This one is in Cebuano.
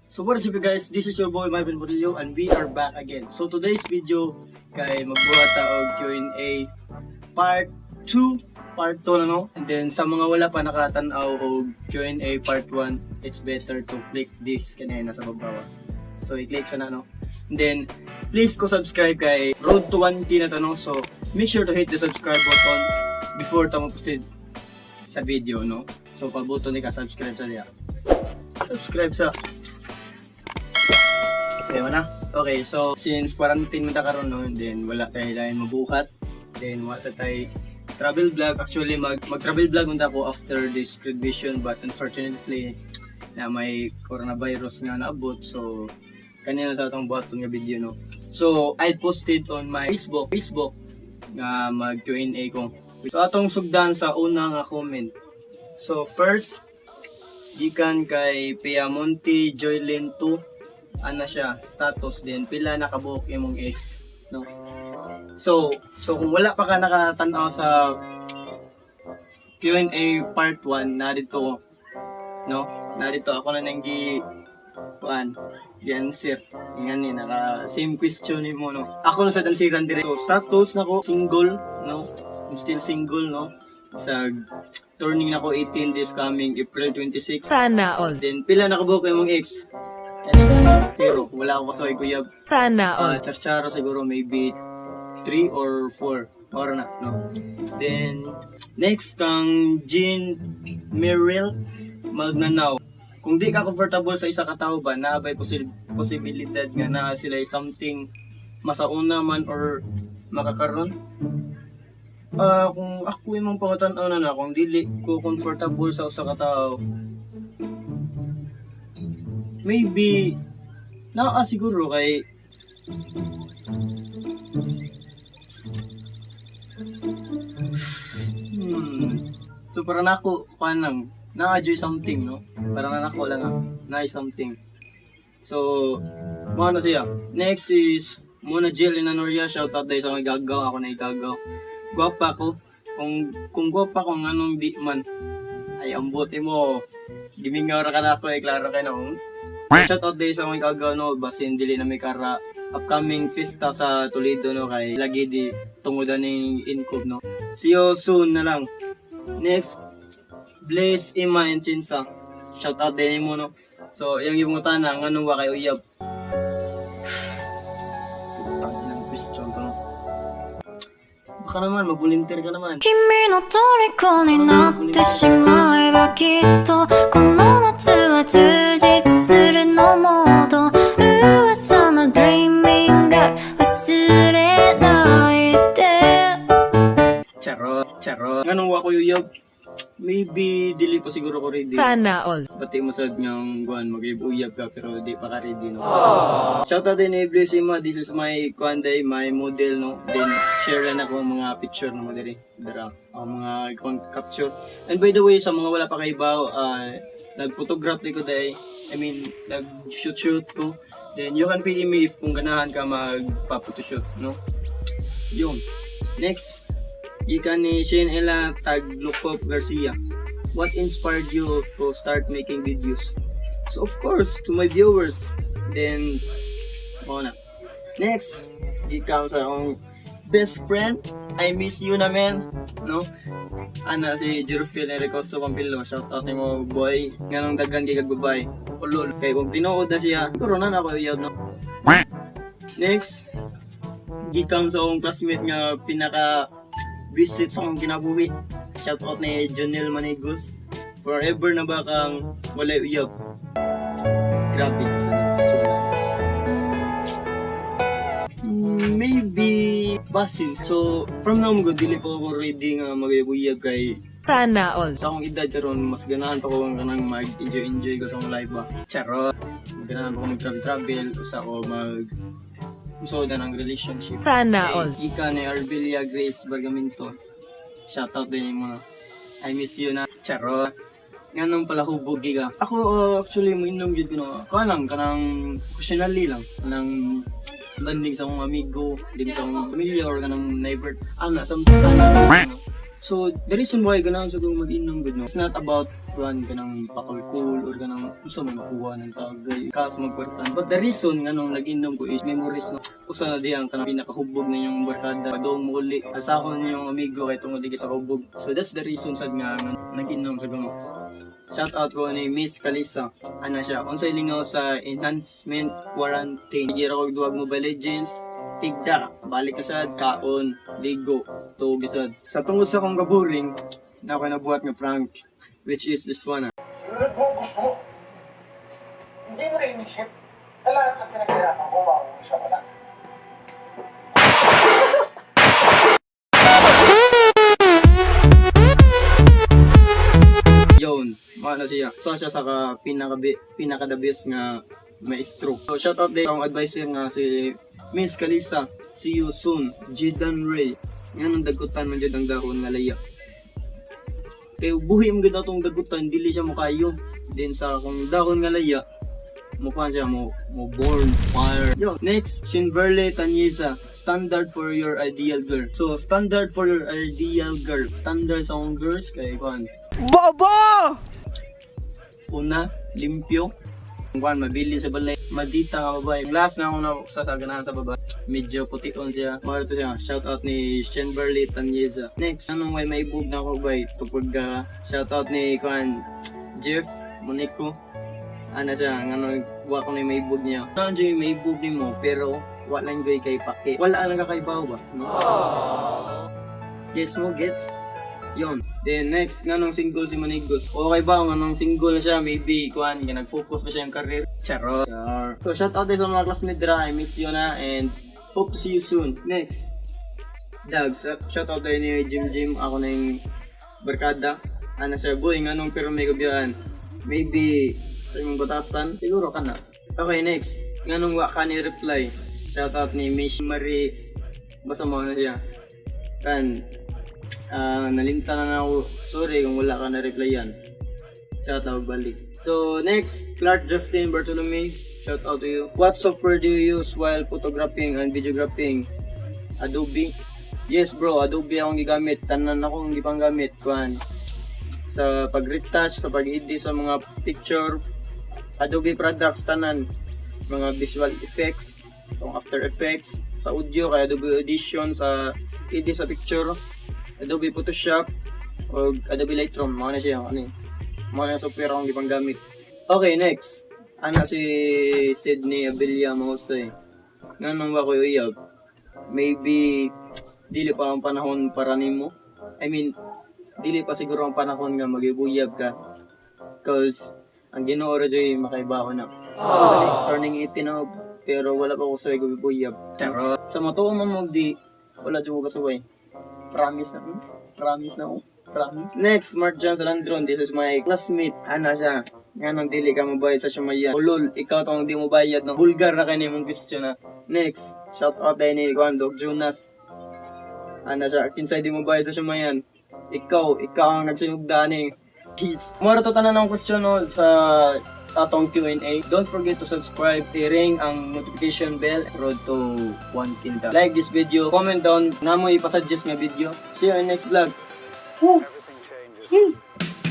So what is up, guys? This is your boy Marvin Murillo and we are back again. So today's video kay magbuhat ta og Q&A part 2, part 2 na, no? And then sa mga wala pa nakatan-aw og Q&A part 1, it's better to click this kanina nasa baba. So i-click sa na, no? And then please ko subscribe kay road to 1K na to, no? So make sure to hit the subscribe button before ta mo proceed sa video, no? So pabuto ni ka subscribe sa diya. Subscribe sa. Okay, na? Okay, so since quarantine man ta karon, no, then wala tayo lain mabuhat. Then wala sa tay travel vlog. Actually, mag travel vlog unta ko after this graduation, but unfortunately na may coronavirus nga naabot, so kanina sa atong buhaton nga video, no. So I posted on my Facebook nga mag Q&A ko. So atong sugdan sa una nga comment. So first, gikan kay Piamonte Joylyn 2, ana siya, status din, pila nakabuok imong ex, no? So kung wala pa ka nakatan-aw sa Q&A part 1 na dito, no, na dito ako na nang gi kuan, gi-answer ngani naka same question nimo, no? Ako na sa dansiran dire. So status nako, single, no? I'm still single, no? Sa turning nako 18 this coming April 26. Sana all. Then pila nakabuok imong ex? Zero. Wala ako kasuway kuyab. Sana all. Charcharo siguro maybe 3 or 4. Or na, no? Then, next kang Jean Merrill Magnanaw. Kung di ka comfortable sa isa ka tawo ba, naa ba'y posibilidad nga na sila something masauna man or makakaron? Ah, kung ako imong pangutan-on na, kung dili ko comfortable sa usa ka tawo, maybe naa siguro kay So para nako kuan lang, na-enjoy something, no? Para na nako lang ah, na something. So, mo na siya. Next is Muna Jill Inanoria, shout out dahil sa mga gagaw, ako na igagaw. Gwapa ko. Kung gwapa ko, nganong di man? Ay, ambot mo. Gimingaw ra ka na ako, eh, klaro kay na. Shout out dahil sa mga gagaw, no, basin dili na may kara upcoming fiesta sa Toledo, no, kay lagi di tungod ning incob, no. See you soon na lang. Next, Blaze Ima and Chinsa. Shout out din mo, no. So, yung ibang tana, nganong wa kay uyab? Putang inang question to, no. Baka naman, mag-volunteer ka naman. 君の虜になってしまえばきっとこの夏は充実するのもっと噂の Dreaming Girl 忘れないで。 Charot, charot. Nganong wa ko uyab? Maybe dili pa siguro ko ready. Sana all. Pati mo sad ngang guan mag-uyab ka pero di pa ka ready, no. Shout out din ni Bless Ima, this is my kuan day, my model, no. Then share lang ako ang mga picture na mo diri. Dara ang mga kuan capture. And by the way, sa mga wala pa kay baw, nag-photograph ko day. I mean, nag-shoot-shoot ko. Then you can PM me if kung ganahan ka magpa-photoshoot, no. Yun. Next, gikan ni Shane Ella Taglukop Garcia. What inspired you to start making videos? So of course, to my viewers. Then, mo na. Next, gikan sa akong best friend. I miss you na, man. No? Ana si Jerofil Enricoso Pampilo. Shout out nimo, boy. Nganong daghan kay kag babay? Ulol. Kay kung tinuod na siya, siguro na ako iyab, no. Next, gikan sa akong classmate nga pinaka visit sa akong kinabuhi. Shout out ni Jonel Manigos. Forever na ba kang walay uyab? Grabe ito sa question. Maybe basin. So, from now on, dili pa ako ready nga mag-uyab kay Sana all. Sa akong edad karon mas ganahan pa ko kanang mag-enjoy enjoy ko sa akong life ba. Charot. Ganahan pa ko mag-travel travel, usa ko mag musoda ng relationship. Sana all. Ika ni Arbelia Grace Bargaminto. Shout out din yung mga I miss you na. Charot. Nganong pala hubog ka? Ako actually mo inom gyud ko, no. Kuan lang kanang occasionally lang, kanang banding sa akong amigo, din sa akong pamilya or kanang neighbor. Ana something ana something, no? So, the reason why ganahan sa kong mag-inom gud, no, it's not about run kanang pakulkul or kanang usa may makuha ng tagay kaso magkwartan. But the reason nganong nag-inom ko is memories, no. Usa na diyang kanang pinakahubog ninyong barkada. Padong mo uli. Asahon ninyong amigo kay tungod di sa hubog. So that's the reason sad nga nag-inom sa gumo. Shout out ko ni Miss Kalisa. Ana siya, unsay lingaw sa enhancement quarantine? Gira ko duwag Mobile Legends, higda, balik na sad, kaon, ligo, tuog sad. Sa tungod sa akong kaboring, na ako nabuhat nga prank, which is this one, ah. Sinunod mo ang gusto mo. Hindi mo na-inisip na lahat ng pinaghirapan ko mauwi sa wala. Yun, mga na siya. So siya sa ka, pinaka, pinaka the best nga maestro. So shout out din akong advisor nga si Miss Kalisa. See you soon. Jidan Ray. Nga nang dagkutan man jud ang dahon nga laya. Kay buhi mo gid atong dagutan, dili siya mokayo. Then sa akong dahon nga laya, mukha siya mo born fire. Yo, next, Shinverle Tanyeza, standard for your ideal girl. So, standard for your ideal girl. Standard sa akong girls kay kuan. Bobo! Una, limpyo. Kuan, mabili sa balay. Madita nga babae. Last na ako na sa ganahan sa babae. Medyo pution siya. Mao to siya. Shout out ni Shenberly Tanyeza. Next, anong way maibog na ako bay? Tupag ka. Shout out ni kuan Jeff Monico. Ana siya, ngano wa ko na maibog niya. Ano yung maibog nimo pero wa lang gyud kay pake. Wala lang ka kay ba, no? Gets mo, gets? Yon. Then next, nganong single si Manigos? Okay ba nganong single na siya? Maybe kuan nga nag-focus ba siya yung career? Charot. Char. So shout out din sa mga classmate dira. I miss you na and hope to see you soon. Next. Dogs, shout out tayo ni Jim Jim. Ako na yung barkada. Ana siya, boy, nganong pero may gabiyaan. Maybe sa imong batasan, siguro ka na. Okay, next. Nganong wa ka ni reply? Shout out ni Miss Marie. Basta mo na siya. Kan, nalimtan na ako. Sorry kung wala ka na replyan. Shout out balik. So next, Clark Justin Bartolome. Shout out to you. What software do you use while photographing and videographing? Adobe. Yes bro, Adobe akong gigamit. Tanan akong gipanggamit kuan. Sa pag-retouch, sa pag-edit sa mga picture, Adobe products tanan. Mga visual effects, itong After Effects, sa audio kay Adobe Audition, sa edit sa picture, Adobe Photoshop, o Adobe Lightroom, mga na siya, ano yun. Mga na software akong gipanggamit. Okay, next. Ana si Sydney Abella Mahusay. Nganong ba ko uyab? Maybe dili pa ang panahon para nimo. I mean, dili pa siguro ang panahon nga mag-uyab ka. 'Cause ang Ginoo ra jud makaibaw na. Dali, turning 18 na ako, pero wala pa ko sa uyab. Charot. Sa matuo man mo di wala jud ko kasuway. Promise na. Promise na ako. Promise. Next, Mark John Salandron. This is my classmate. Ana siya. Nga nang dili ka mabayad sa Shumayan. Ulol, ikaw tong di mo bayad. No? Bulgar na kay nimong question na. Next, shout out tayo ni Juan Dog Jonas. Ana siya, kinsay di mo bayad sa Shumayan? Ikaw, ikaw ang nagsinugda ni. Peace. Mora to tanan ng question, no, sa atong Q&A. Don't forget to subscribe, i-ring ang notification bell, road to 1 kinta. Like this video, comment down na mo ipasuggest nga video. See you in next vlog. Woo! Everything changes.